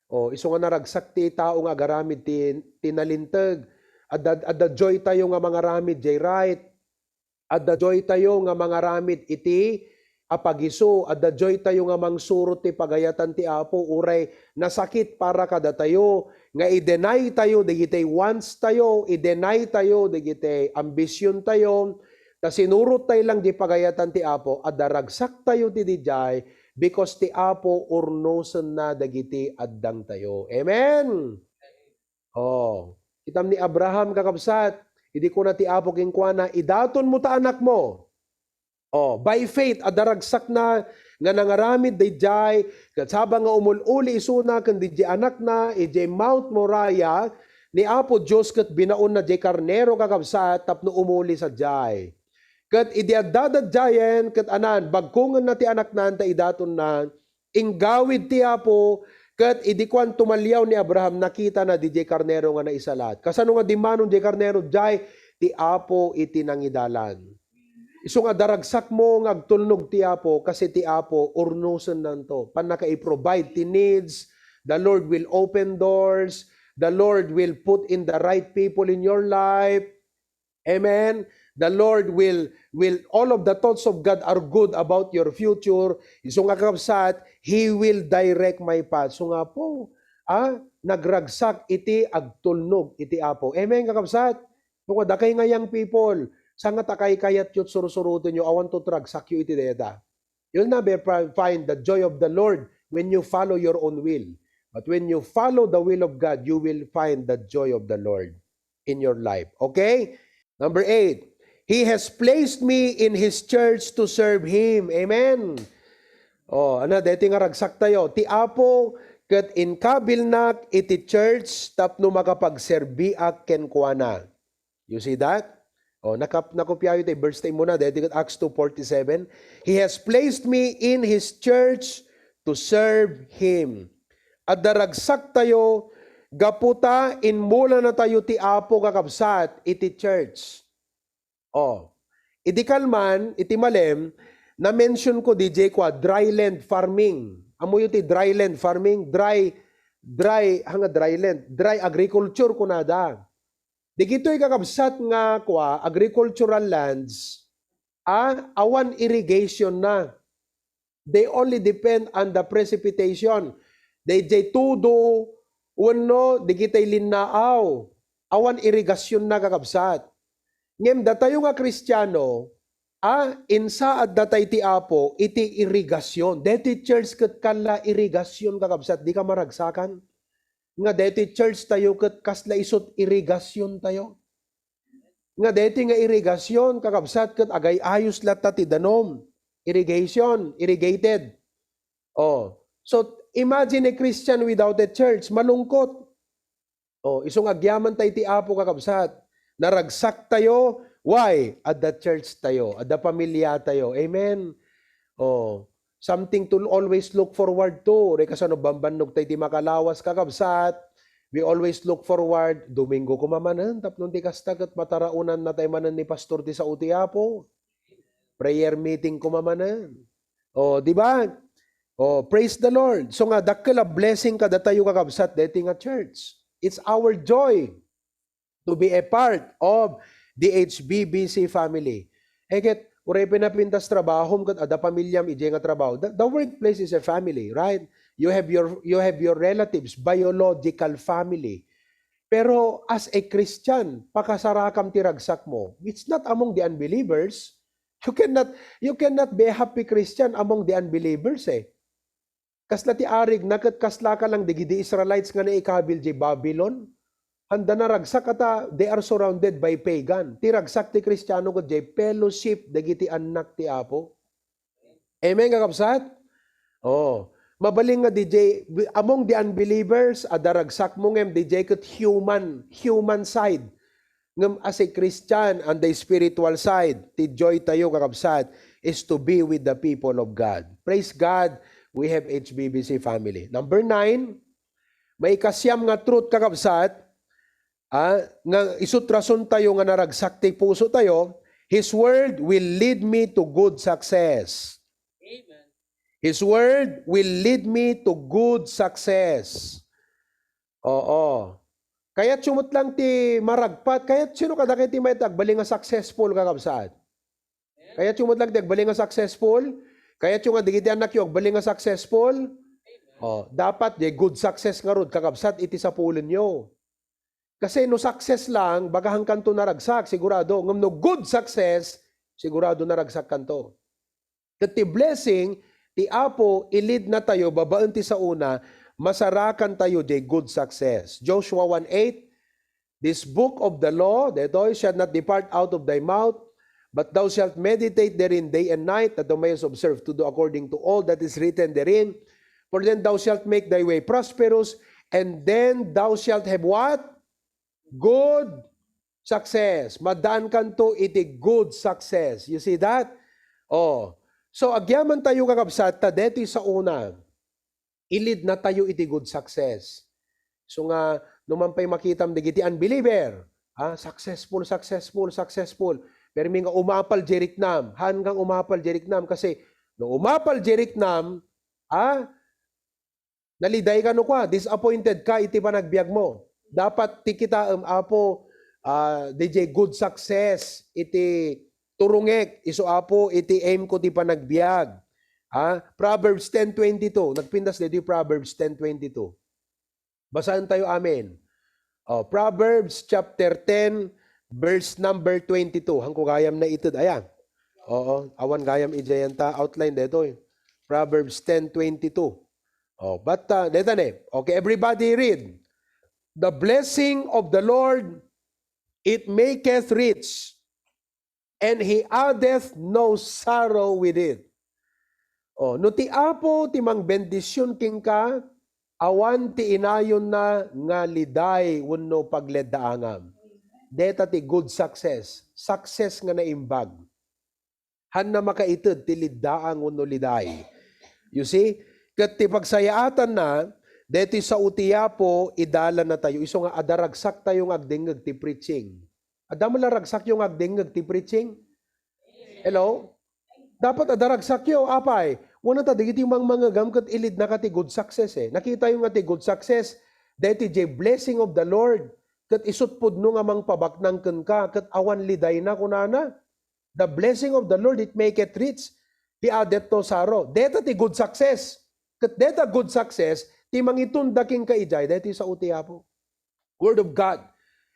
O, isu nga naragsak ti tao nga agaramid ti, ti nalinteg. Adda, adda joy tayo nga mangaramid jay right. Adda joy tayo nga mangaramid iti a pagisu. Adda joy tayo nga mangsurot ti pagayatan ti Apo, uray nasakit para kadatayo, nga i-deny tayo dagiti wants tayo, i-deny tayo dagiti ambition tayo, ta sinurot tayo lang di pagayatan ti Apo, adda ragsak tayo ti dijay, because ti Apo urnosenna dagiti addang tayo. Amen! Oh, kitam ni Abraham, kakabsat, Idi kuna ti Apo kenkuana, "Idatonmo ta anakmo." Oh, by faith, adda ragsakna nga nangaramid daydiay, ket saba nga umul-uli isuna ken daydiay anakna, idiay Mount Moriah, ni Apo Dios ket binaonna diay karnero, kakabsat, tapno umuli sadiay. Ket idi adda daydiayen, ket anan, bagkongenna ti anaknan ta idatonna, inggawid ti Apo, ket idi kuan tumaliaw ni Abraham, nakitana didiay karnero nga naisalat. Kasano nga dimmanon diay karnero diay? Ti Apo iti nangidalan. Isu nga adda ragsakmo nga agtulnog ti Apo, kasi ti Apo, urnosennanto. Pannaka i-provide ti needs. The Lord will open doors. The Lord will put in the right people in your life. Amen. The Lord will, will, all of the thoughts of God are good about your future. Isu nga, kakabsat, He will direct my path. So nga po, ah, nagragsak iti agtulnog iti Apo. Amen, kakabsat? Kung adakay nga young people, saan nga ta kaykayatyo, sursurotenyo, awan to ragsakyo iti dayta. You'll never fi-, find the joy of the Lord when you follow your own will. But when you follow the will of God, you will find the joy of the Lord in your life. Okay? Number eight, He has placed me in His church to serve Him. Amen. Oh, ano, deti nga ragsak tayo. Ti Apo ket inkabilnak iti church tapno makapagserbiak kenkuana. You see that? Oh, nakap-, nakopiayo ti verse ta immuna, deti ket Acts two forty-seven. "He has placed me in His church to serve Him." Adda ragsak tayo, gapu ta inmulana tayo ti Apo, kakabsat, iti church. Oh. Idi kalman, iti malem, na-mention ko didiay kua, dry land farming. Ammoyo ti dry land farming? Dry, dry, haan nga dry land, dry agriculture kunada. Dagitoy kakabsat nga kua, agricultural lands, ah, awan irrigation na. They only depend on the precipitation. Daydiay tudo wenno dagitay linnaaw, awan irigasyon na, kakabsat. Ngem datayo nga Kristiano, ah, insaad datay ti Apo iti irigasyon. Deti church ket kasla irigasyon, kakabsat, dika maragsakan. Nga deti church tayo ket kasla isut irigasyon tayo. Nga deti nga irigasyon, kakabsat, ket agay-ayos latta ti danum. Irrigation, irrigated. Oh. So, imagine a Christian without a church, malungkot. Oh, isu nga agyaman tay ti Apo, kakabsat. Naragsak tayo. Why? Adda church tayo, adda pamilya tayo. Amen. Oh, something to always look forward to. Uray kasano bambannog tay ti makalawas, kakabsat. We always look forward. Domingo koma manen, tapno ti kasta ket mataraonanna tay manen ni pastor ti sao ti Apo. Prayer meeting koma manen. Oh, di ba? Oh, praise the Lord. So nga, dakkel a blessing kadatayo, kakabsat, deti nga church. It's our joy to be a part of the H B B C family. Eh, ket, uray pinapintas trabahom ket adda pamilyam idiay nga trabaho. The, the workplace is a family, right? You have your, you have your relatives, biological family. Pero as a Christian, pakasarakam ti ragsakmo. It's not among the unbelievers. You cannot, you cannot be a happy Christian among the unbelievers, eh. Kasla ti arigna ket kaslaka lang dagidi Israelites nga naikabil diay Babilon. Haan da naragsak ta they are surrounded by pagan. Ti ragsak ti Kristiano ket diay fellowship dagiti annak ti Apo. Amen, kakabsat? Oh, mabalin nga didiay, among the unbelievers, adda ragsakmo ngem didiay ket human, human side. Ngem as a Christian, on the spiritual side, ti joy tayo, kakabsat, is to be with the people of God. Praise God, we have H B B C family. Number nine, maikasiam nga truth, kakabsat, ah, nga isut rason tayo nga naragsak ti puso tayo, His word will lead me to good success. Amen. His word will lead me to good success. Oo. Kayatyo met lang ti maragpat. Kayat sino kadakayo ti mayat agbalin nga successful, kakabsat? Kayatyo met lang ti agbalin nga successful? Kayatyo nga dagiti annakyo agbalin nga successful? Oh, dapat diay good success ngarud, kakabsat, iti sapulenyo. Kasi no success lang, bagahankanto naragsak, sigurado. Ngem no good success, sigurado naragsakkanto. Ket ti blessing, ti Apo, i-lead na tayo babaen ti saona, masarakan tayo diay good success. Joshua one eight, This book of the law, daytoy, shall not depart out of thy mouth, but thou shalt meditate therein day and night, that thou mayest observe to do according to all that is written therein. For then thou shalt make thy way prosperous, and then thou shalt have what? Good success. Maddaan kanto iti good success. You see that? Oh. So, agyaman tayo, kakabsat, ta deti sa una, ilid na tayo iti good success. So nga, no man pay makitam dagiti unbeliever, ah, successful, successful, successful. Permi nga umapal di riknam, haan kang umapal di riknam kasi no umapal di riknam, ah, naliday ka no kua, disappointed ka iti panagbiag mo. Dapat ti kitaem, Apo, ah, D J, good success iti turungek, isu, Apo, iti aim ko ti panagbiag. Ha? Proverbs ten twenty-two. Nagpintas dito Proverbs ten twenty-two. Basaen tayo, amen. Oh, Proverbs chapter ten, verse number twenty-two. Hangko gayam na ited, aya. Oo, awan gayam idiay ta outline detoy. Proverbs ten twenty-two. Oh, but, uh, deta ne. Okay, everybody read. The blessing of the Lord, it maketh rich, and he addeth no sorrow with it. Oh, no ti Apo ti mangbendision kenka, awan ti inayonna nga liday wenno pagleddaangam. Deta ti good success, success nga naimbag. Hanna makaited ti liddaang wenno liday. You see? Ket ti pagsayaatanna, deti sao ti Apo, idala na tayo. Isu nga adda ragsak tayo nga agdengngeg ti preaching. Adda met la ragsakyo nga agdengngeg ti preaching? Hello? Dapat adda ragsakyo, apay. Wen ta dagiti mangmangegam ket ilidnaka ti good success, eh. Nakitayo nga ti good success, daytoy diay blessing of the Lord. Ket isut' pudno nga mangpabaknang kenka, ket awan lidayna, kunana. The blessing of the Lord, it maketh rich. He addeth no sorrow. Deta ti good success. Ket deta good success, ti mangitunda kenka idiay, daytoy sao ti Apo. Word of God.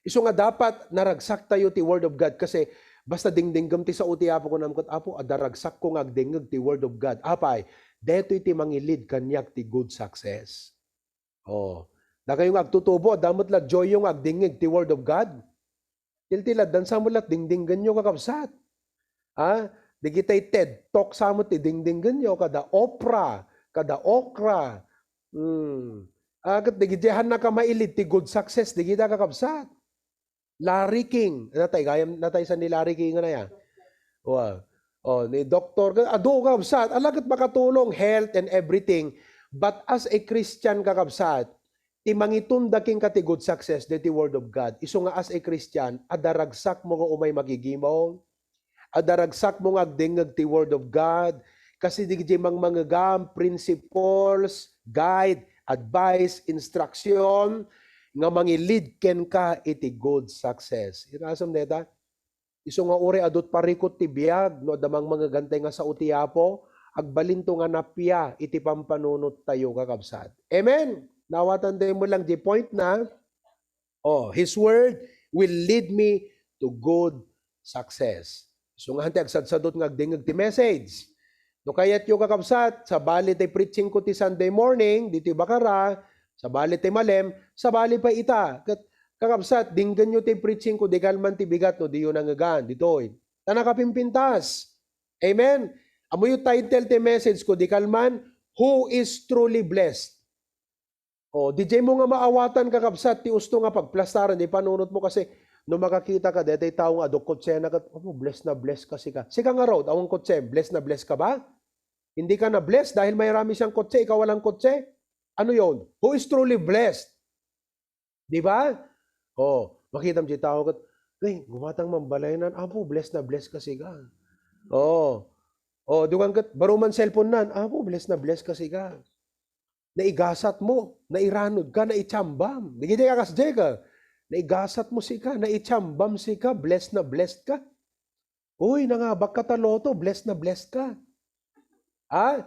Isu nga dapat naragsak tayo ti Word of God kasi basta dingdinggem ti sao ti Apo, kunam ket, "Apo, adda ragsakko nga agdengngeg ti Word of God." Apay, detoy ti mangilid kaniak ti good success. Oh. Dakayo nga agtutubo, adda met la joyyo nga agdingngeg ti Word of God. Tiltiladdan sa met la dingdinggenyo, kakabsat. Ha? Digitay TED Talk sa met ti dingdinggenyo, kada Oprah, kada Okra. Hmm. Ah, ket digiti hanna ka mailid ti good success, digita kakabsat. Larry King. Natay, gayam, natay sa ni Larry King nga na ya. Wow. Oh, ni Doktor, adu, kakabsat, ala ket makatulong, health and everything. But as a Christian, kakabsat, ti mangitunda kenka ti good success, deti Word of God. Isu nga as a Christian, adda ragsakmo nga umay magigimong, adda ragsakmo nga agdengngeg ti Word of God, kasi digiti mangmangegam, principles, guide, advice, instruction, nga mangilid kenka iti good success. Irasam deta? Isu nga uray adut parikut ti biag, no adda mangmangegantay nga sao ti Apo, agbalinto nga napia iti pampanunot tayo, kakabsat. Amen? Nawatan tayo mo lang di point na, oh, His word will lead me to good success. So nga, ti agsadsadot nga agdingeg ti message. No kayatyo, kakabsat, sabali tay preaching ko ti Sunday morning, ditoy Bacara, sabali tay malem, sabali pay ita. Ket, kakabsat, dinggenyo ti preaching ko, di kalman ti bigat no diyo nangegan, ditoy. Ta nakapimpintas. Amen? Amoyo title ti message ko, di kalman, Who is truly blessed? Oh, di jay mo nga maawatan, kakabsat, ti usto nga pagplastaran di panunot mo kasi no makakita ka, detay tao nga adu kotsena ket, "Oh, bless na bless ka sika." Sika ngarud, awan kotse, bless na bless ka ba? Hindi ka na bless dahil may rami siyang kotse, ikaw walang kotse? Ano yon? Who is truly blessed? Di ba? Oh, makita mo di tao ket, "Ay, gumatang man balay nan, Apo, bless na bless ka sika." Oh. Oh, dukan ket, baro man cellphone nan, "Apo, bless na bless ka sika." Naigasat mo, nairanod ka, naitsambam. Di kita kakas Jeka. Naigasat mo sika, naitsambam sika, blessed na blessed ka. Uy, nangabak ka ta lotto, blessed na blessed ka. Ha?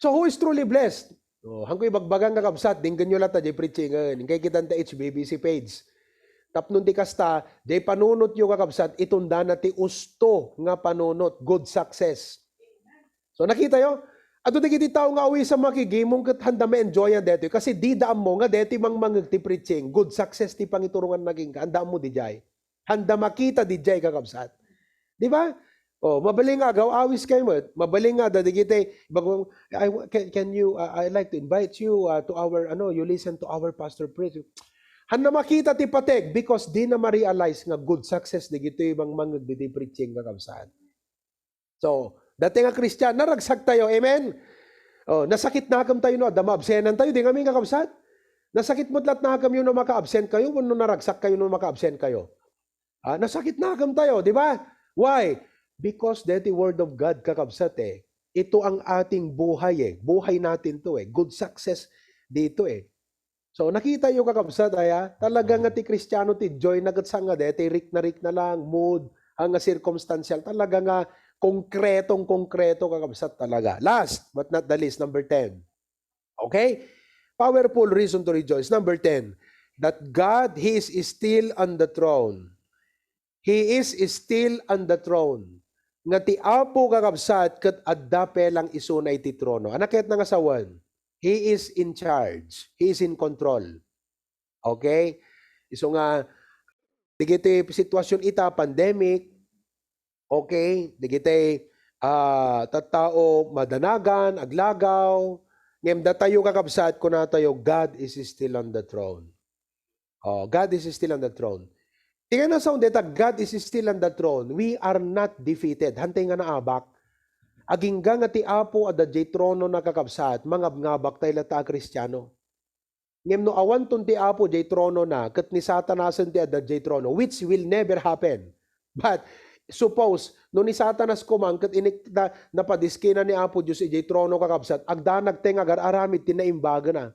So, who is truly blessed? Oh, hangko ibagbagang, kakabsat, dinggenyo latta jay preachingen. Inkay kitan ta H B B C page. Tapno ti kasta, jay panunotyo, kakabsat, itundana ti usto nga panunot, good success. So, nakita yo? Adu dagiti tao nga awisan makigimong ket handa ma-enjoyan daytoy. Kasi dida ammo nga daytoy mangmangeg ti preaching. Good success ti pangituronganna kenka. Handa ammo didiay. Handa makita didiay, kakabsat. Di ba? Oh, mabalin nga agaw-awis kayo met. Mabalin nga dagiti, bagong, "I wa-, can, can you, uh, I like to invite you, uh, to our, ano, you listen to our pastor preach." Handa makita ti pateg because dina ma-realize nga good success dagiti mangmangeg ditoy preaching, kakabsat. So, dayta nga Kristian, naragsak tayo. Amen? Oh, nasakit nakem tayo no adda maabsenan tayo, di ngamin, kakabsat? Nasakit met latta nakem yo no maka-absent kayo, wenno naragsak kayo no maka-absent kayo. Ah, nasakit nakem tayo, di ba? Why? Because deti word of God, kakabsat, eh. Ito ang ating buhay, eh. Buhay natin to, eh. Good success dito, eh. So, nakita yo, kakabsat, aya? Talaga nga ti Kristiano, ti joy na ket saan nga deti rikna-rikna lang, mood, ang nga circumstantial. Talaga nga konkretong-konkreto, kakabsat, talaga. Last but not the least, number ten. Okay? Powerful reason to rejoice. Number ten, that God, He is still on the throne. He is still on the throne. Nga ti Apo, kakabsat, ket adda pay lang isuna iti trono. Ania ket nga sawen? He is in charge. He is in control. Okay? Isu nga, dagiti sitwasyon ita, pandemic, okay? Dagiti, ah, tattao madanagan, aglagaw. Ngem datayo, kakabsat, kunatayo, God is still on the throne. Oh, God is still on the throne. Ti kayatna sawen deta, God is still on the throne. We are not defeated. Hantay nga naabak. Agingga nga ti Apo adda diay trono na, kakabsat, mangabngabak tay latta a Kristiano. Ngem no awanton ti Apo diay trono na, ket ni Satanasen ti adda diay trono, which will never happen. But suppose, no ni Satanas koma ket inik-, na-, napadiskina ni Apo Dios idiay trono, kakabsat, agdanag tay nga agar-aramid ti naimbagena.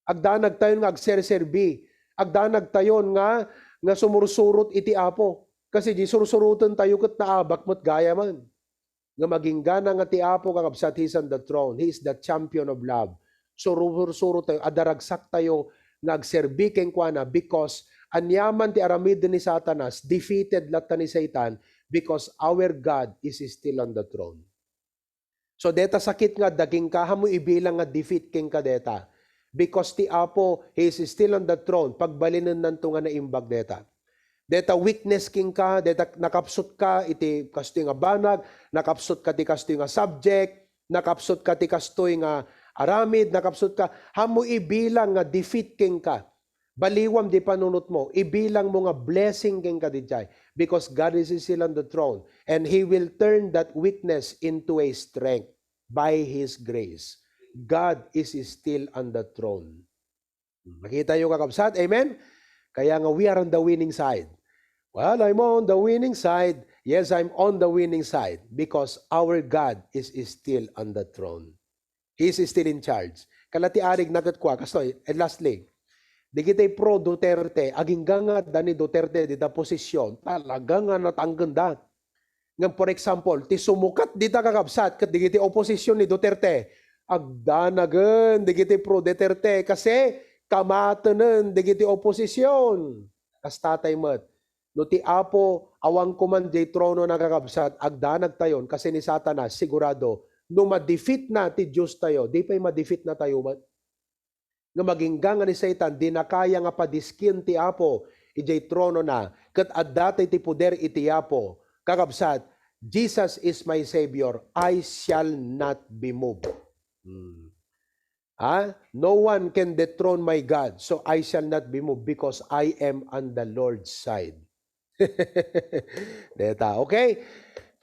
Agdanagtayon nga agserserbi. Agdanagtayon nga, nga sumursurot iti Apo. Kasi di sursuroten tayo ket naabak met gayam. Nga maginggana nga ti Apo, kakabsat, He's on the throne. He is the champion of love. Sursurot tayo, adaragsak tayo nga agserbi kenkuana because aniaman ti aramiden ni Satanas, defeated latta ni Satan because our God is still on the throne. So, deta sakit nga adda kenka, ammo ibilang nga defeat kenka deta. Because ti Apo, He is still on the throne, pagbalinennanto nga naimbag deta. Deta weakness kenka, deta nakapsutka iti kastoy nga banag, nakapsutka ti kastoy nga subject, nakapsutka ti kastoy nga aramid, nakapsutka, ammo ibilang nga defeat kenka. Baliwam di panunotmo, ibilangmo nga blessing kenka diay, because God is still on the throne, and He will turn that weakness into a strength by His grace. God is still on the throne. Makita yo, kakabsat? Amen? Kaya nga, we are on the winning side. Well, I'm on the winning side. Yes, I'm on the winning side because our God is still on the throne. He is still in charge. Kala ti arig naket kua, kastoy, and lastly, digitay pro Duterte, agingga nga adda ni Duterte dita posisyon, talaga nga natanggenda. Ngem, for example, ti sumukat dita, kakabsat, ket digiti oposisyon ni Duterte, agdanagen digiti pro Duterte, kasi kamatenen digiti oposisyon. Kasta tay met. No ti Apo, awan koman diay trono na, kakabsat, agdanagtayon, kasi ni Satanas, sigurado, no ma-defeat na ti Dios tayo, di pay ma-defeat na tayo met. Nga magingga nga ni Satan, dina kaya nga padiskin ti Apo idiay trono na, ket adda tay ti poder iti Apo. Kakabsat, "Jesus is my Savior, I shall not be moved." Hmm. Ah, "No one can dethrone my God, so I shall not be moved because I am on the Lord's side." Deta, okay?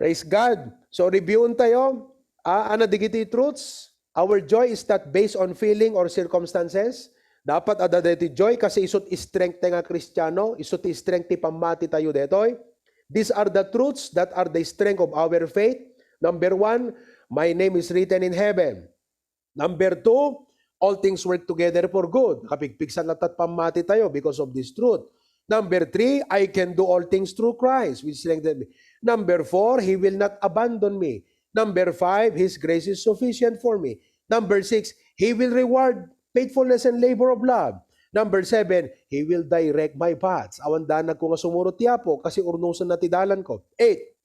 Praise God. So, reviewon tayo. Ah, ano digiti truths? Our joy is not based on feeling or circumstances. Dapat adda daytoy joy kasi isut strength tayo nga Kristiano, isut strength ti pammati tayo detoy. These are the truths that are the strength of our faith. Number one, "My name is written in heaven." Number two, "All things work together for good." Kapigpigsan latta ti pammati tayo because of this truth. Number three, "I can do all things through Christ, which strengthen me." Number four, "He will not abandon me." Number five, "His grace is sufficient for me." Number six, "He will reward faithfulness and labor of love." Number seven, "He will direct my paths." Awan danag ko nga sumurot ti Apo, kasi urnosen na ti dalan ko. Eight,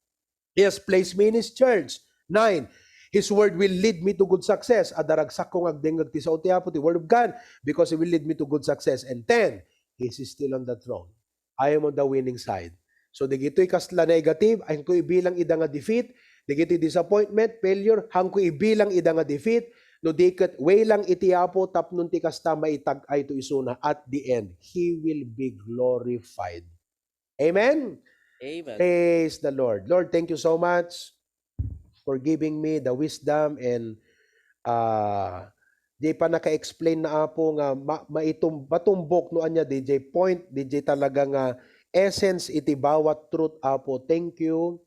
"He has placed me in His church." Nine, His word will lead me to good success. Adda ragsakko nga agdengngeg ti sao ti Apo, ti word of God, because He will lead me to good success. And ten, He's still on the throne. I am on the winning side. So, digitoy kasla negative, haanko ibilang ida nga defeat. Digitoy disappointment, failure, haanko ibilang ida nga defeat. No di ket, way lang iti Apo, tapno ti kasta maitag-ay to isuna. At the end, He will be glorified. Amen? Amen. Praise the Lord. Lord, thank you so much for giving me the wisdom and uh, di pa naka-explain na, Apo, nga ma- maitum- matumbok no anya D J point, D J talaga nga essence iti bawat truth, Apo. Thank you.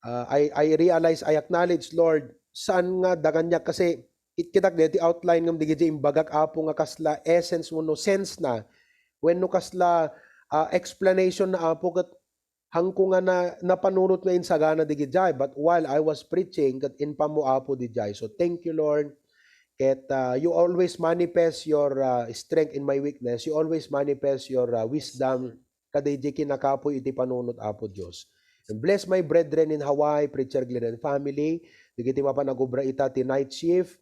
Uh, I, I realize, I acknowledge, Lord, saan nga daganyak kasi it kitak di outline ngem di imbagak, Apo, nga kasla essence wenno sense na wenno kasla uh, explanation na, Apo, ket haanko nga na, napanunot nga insagana digijay. But while I was preaching, ket inpammo, Apo, dijay. So thank you, Lord. Ket uh, you always manifest your uh, strength in my weakness. You always manifest your uh, wisdom kadijay kinakapuy iti panunot, Apo Dios. And bless my brethren in Hawaii, Preacher Glenn and family. Digiti mapan agubra ita ti night shift.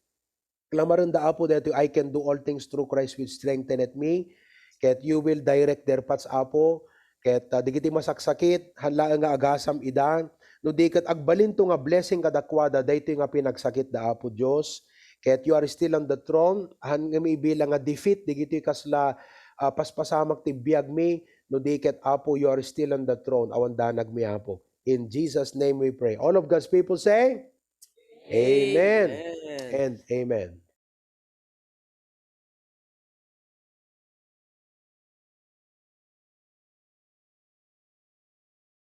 Klamarenda, Apo, daytoy, "I can do all things through Christ which strengtheneth me." Ket you will direct their paths, Apo. Ket uh, digiti masaksakit, haan laeng nga agasam ida. No di ket agbalinto nga blessing kadakuada daytoy nga pinagsakitda, Apo Dios. Ket you are still on the throne. Haan nga ibilang nga defeat digitoy kasla uh, paspasamak ti biagmi. No di ket, Apo, you are still on the throne. Awan danagmi, Apo. In Jesus' name we pray. All of God's people say, Amen. And amen.